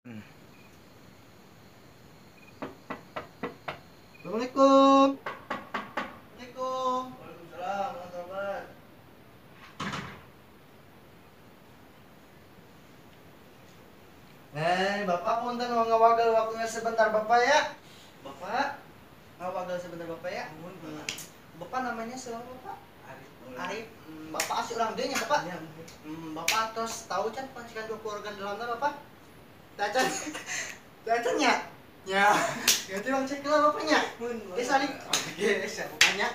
Assalamualaikum. Assalamualaikum. Waalaikumsalam warahmatullahi wabarakatuh. Nah, Bapak punten mau ngawagal waktunya sebentar Bapak ya. Bapak ngawagal sebentar Bapak ya. Bapak namanya siapa Bapak? Arif. Arif. Bapak asli orang dieu nya Bapak? Ya. Bapak terus tahu can pancikan 20 organ dalamnya Bapak? Tacan. Tacan nya? Ya. Ganti bang cek lah bapaknya. Saling. Oke, siap bapaknya.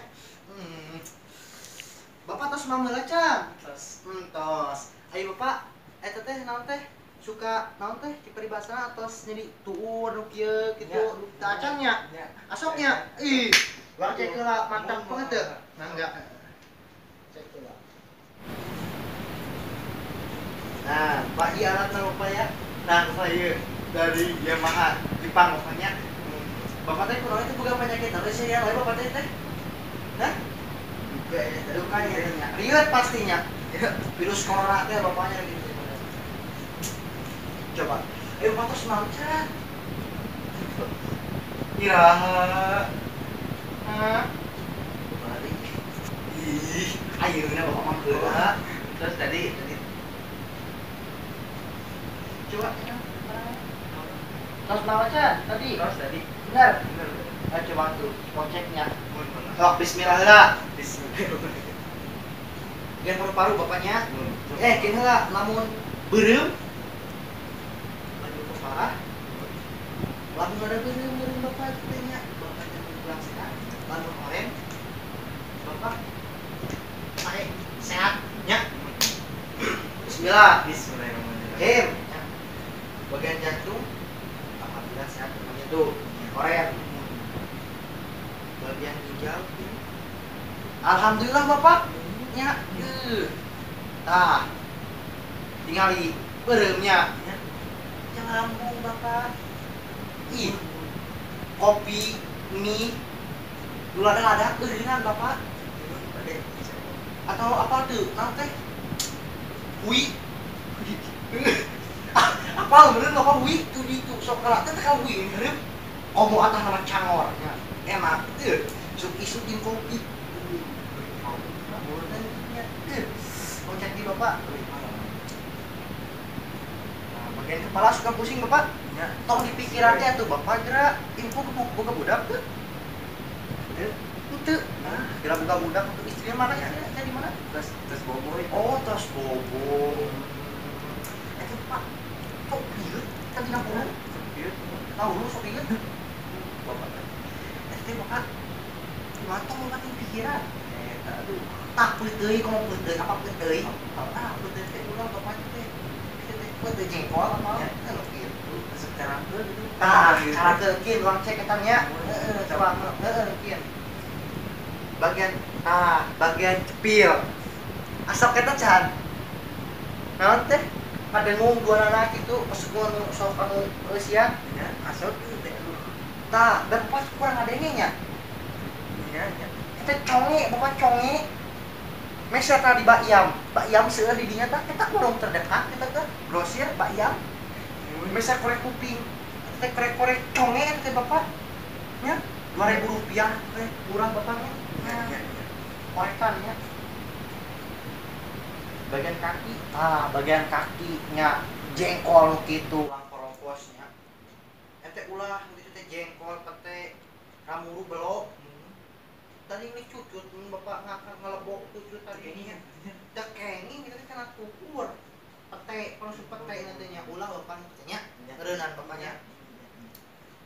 Bapak tos mamela can? Tos. Tos. Ayo Bapak, eta teh naon teh? Suka naon teh di peribahasana atos nyeri tuur nu kieu kitu. Tacan nya? Asok nya? Ih, bang cek heula mantap banget teu. Mangga. Cek heula. Nah, Pak ieu alatna Bapak ya. Nah, saya dari Yamaha Jepang bapaknya. Bapak teh kunaon itu boga penyakit apa sih ya? Lain bapak teh teh? Hah? Duka ya, duka nya. Riwet pastinya. Virus corona teh bapaknya gitu. Coba. Bapak terus macan. Iraha. Hah? Balik. Ih, ayeuna bapak mah heula. Terus tadi coba terus macan tadi. Terus tadi. Benar. Benar. Nah, coba tuh koceknya. Sok bismillah heula. Bismillah. Gen paru-paru bapaknya. Gen heula lamun beureum lagi parah. Lamun ada beureum bapak teh nya. Bapaknya kurang sehat. Lamun oren bapak sae sehat nya. Bismillah. Bismillahirrahmanirrahim. Bagian jantung alhamdulillah sehat bapaknya tuh. Oren. Bagian ginjal alhamdulillah bapak nya. Tah tingali beureumnya jangan lambung bapak. Ih, kopi, mie, gula lada eureungan bapak. Atau apa tuh? Naon teh? Hui. Apa bener bapak hui tuh di tuh sok kalah teh ka hui hareup. Komo atah nama cangor nya. Enak teu. Isuk isuk jeung kopi. Mau cek di bapak. Nah, bagian kepala suka pusing bapak. Ya. Tong di pikirannya tuh bapak gerak info ke buka budak tuh. Henteu. Nah, gerak buka budak untuk istrinya mana istrinya? Di mana? Terus bobo. Oh, terus bobo. Eta Pak, kok ieu kan dina purun? Ieu. Tahu lu sok ieu. Bapak. Eta teh bapak mantong bapak ting pikiran. Eta aduh. Tah peuteuy komo peuteuy apa peuteuy? Ah, peuteuy teh ulah bapak teh. Kieu teh peuteuy jengkol apa? Teh nu kieu. Secara gitu. Tah, cara keun urang cek eta nya. Heeh, coba heeh kieu. Bagian bagian cepil. Asap eta can. Naon teh? Padengung duanana kitu pesegun sok anu eusian. Nya, asap teh aduh. Tah, dan pas kurang ngadenge nya. Nya, nya. Eta conge, bapak conge. Meser tadi bakyam. Bakyam seueur di dinya tah eta kurang terdekat eta teh. Grosir bakyam. Meser korek kuping. Eta teh korek-korek conge eta teh bapak. Nya, 2000 rupiah teh murah bapaknya. Nya, nya. Korekan nya. Bagian kaki, bagian kakinya jengkol gitu, ulang korongkosnya. Ente ulah gitu teh jengkol, pete, ramuru belok. Tadi ini cucut, bapak ngakak ngelebok cucut tadi ini. Teu kenging gitu teh kana kukur. Pete, langsung pete nantinya ulah bapak nya, eureunnan bapaknya.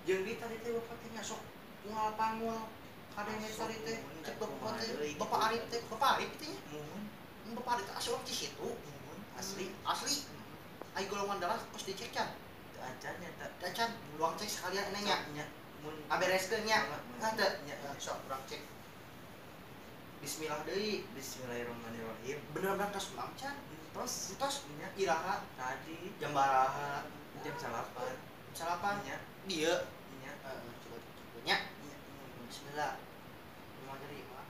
Jeung di tadi teh bapak teh nya sok unggal pangul kadenge tadi teh cek bapak teh, bapak Arif teh, bapak Arif teh nya. Bapak Arif asli orang Cisitu. Asli, asli. Ai golongan darah kos dicek can. Teu acan nya teh. Teu acan, urang cek sekalian nya. Nya. Mun abereskeun nya. Henteu nya. Sok urang cek. Bismillah deui. Bismillahirrahmanirrahim. Bener-bener tos mam can. Tos, tos nya. Iraha tadi jam baraha? Jam 8. Jam 8 nya. Dieu nya. Coba cek nya. Bismillah. Mau jadi mah.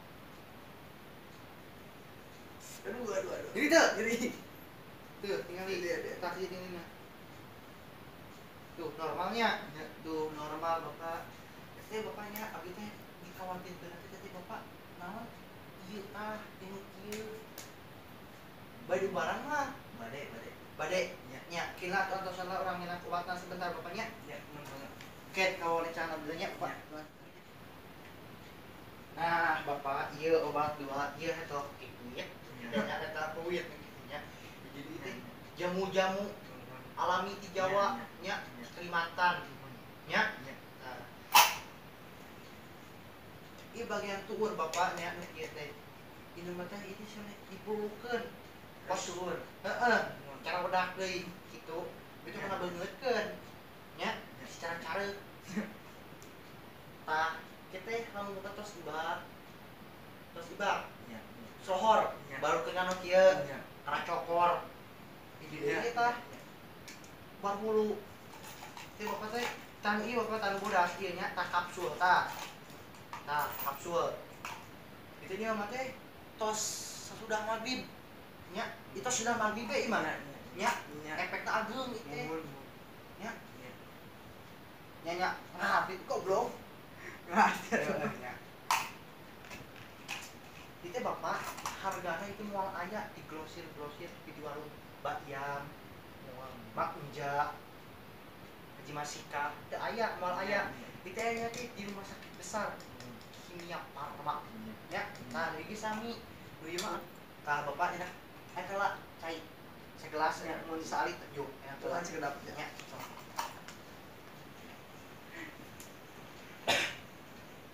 Aduh, aduh, aduh. Jadi tuh, Jadi. Tuh, tinggal di taksi tinggal. Normalnya tuh normal Bapak. Teh bapaknya abdi teh dikhawatirkeun teh teh Bapak naon ieu tah tinu kieu. Bade barang mah bade bade. Bade nya kila atuh antosan lah urang nginang obatna sebentar bapaknya. Ya, mun banget. Ket kawal rencana nya Pak. Nah, Bapak ieu obat dua ieu eta kitu nya. Nya eta kuit kitu nya. Jadi teh jamu-jamu alami di Jawa nya Kalimantan nya. Nah. Ieu bagian tuur Bapak nya nu kieu teh. Inum teh ieu sane dipulukeun. Kos tuur. Heeh, cara wedak deui kitu. Itu kana beungeutkeun nya secara careuk. Tah, kieu teh lamun buka tos ibak. Tos ibak. Sohor baru ke nu kieu. Kana cokor. Di dieu tah. Bar hulu. Teh Bapak teh tan ieu Bapak tan bodas ieu nya tah kapsul tah. Tah kapsul. Itu dia mah teh tos sasudah magrib. Nya, itu sudah magrib we imah. Nya, efekna ageung ieu teh. Nya. Nya nya ngarti goblok. Ngarti nya. Itu Bapak hargana itu moal aya di grosir-grosir di warung Bakyam, Mak Unja, Haji Masika, teu aya moal aya. Itu aya teh di rumah sakit besar Kimia Farma. Ya, nah iki sami nu ieu mah tah Bapak enak eta lah cai segelas nya mun saalit juk enak Tuhan sekedap nya.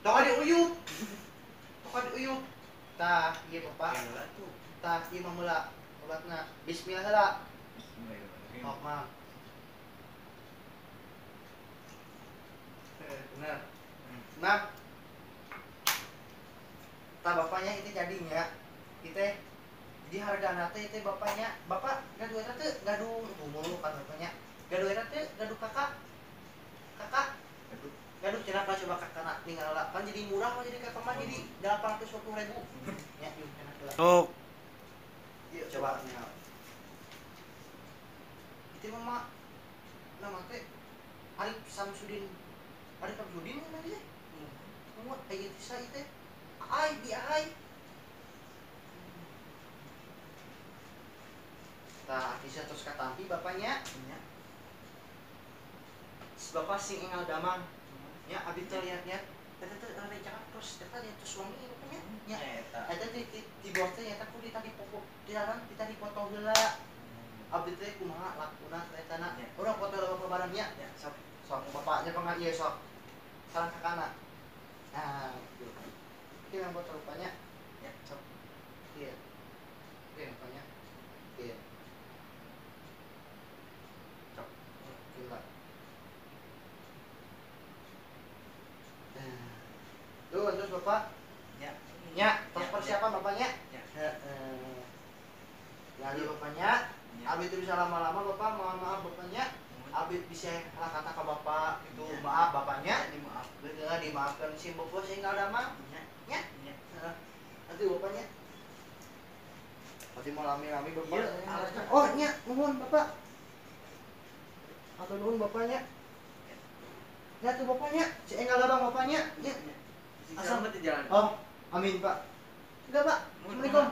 Tong diuyup. Tong diuyup. Tah ieu Bapak. Tah ieu mah meula obatna. Bismillah heula. Bismillahirrahmanirrahim. Sok mah. Benar. Nah. Tah bapaknya itu jadinya. Itu jadi hargana teh itu bapaknya, bapak gaduh eta teu gaduh umur kan bapaknya. Gaduh eta teu gaduh kakak. Kakak gaduh cenah coba kakak tinggal lah. Kan jadi murah mah jadi kakak mah jadi 820.000. Nya yuk enak lah. Sok. Yuk coba nya. Itu mah nama teh Arif Samsudin. Arif Samsudin kan tadi teh? Kumaha aya teh sa ieu teh? Ai di ai. Tah bisa terus katampi bapaknya. Nya. Bapak sing engal damang. Nya abdi teh lihat-lihat eta teh rada cakep terus eta dia terus wangi bapaknya. Nya. Eta di bawah teh nyata ku ditadi pokok di dalam ditadi foto heula. Abdi teh kumaha lakuna teh etana. Urang foto heula bapak bareng nya. Sok. Sok bapaknya pengen ieu sok. Salah kakana. Nah, gitu. Ieu yang foto rupanya. Ya, sok. Iya. Iya rupanya. Iya. Sok. Gila. Tuh, terus Bapak. Ya. Nya, terus persiapan bapaknya. Ya. Heeh. Lalu bapaknya, abdi itu bisa lama-lama Bapak, mohon maaf bapaknya. Abdi bisa salah kata ke Bapak gitu, maaf bapaknya, Dimaafkan. Heeh, dimaafkan si bobo sehingga ada mah. Nya. Nya. Nya. Heeh. Nanti bapaknya. Pasti mau lami-lami Bapak. Iya, alasnya. Oh, nya, nuhun Bapak. Atau nuhun bapaknya. Ya tuh bapaknya, si enggal abang bapaknya. Nya. Asal di jalan. Oh, amin Pak. Enggak Pak. Assalamualaikum.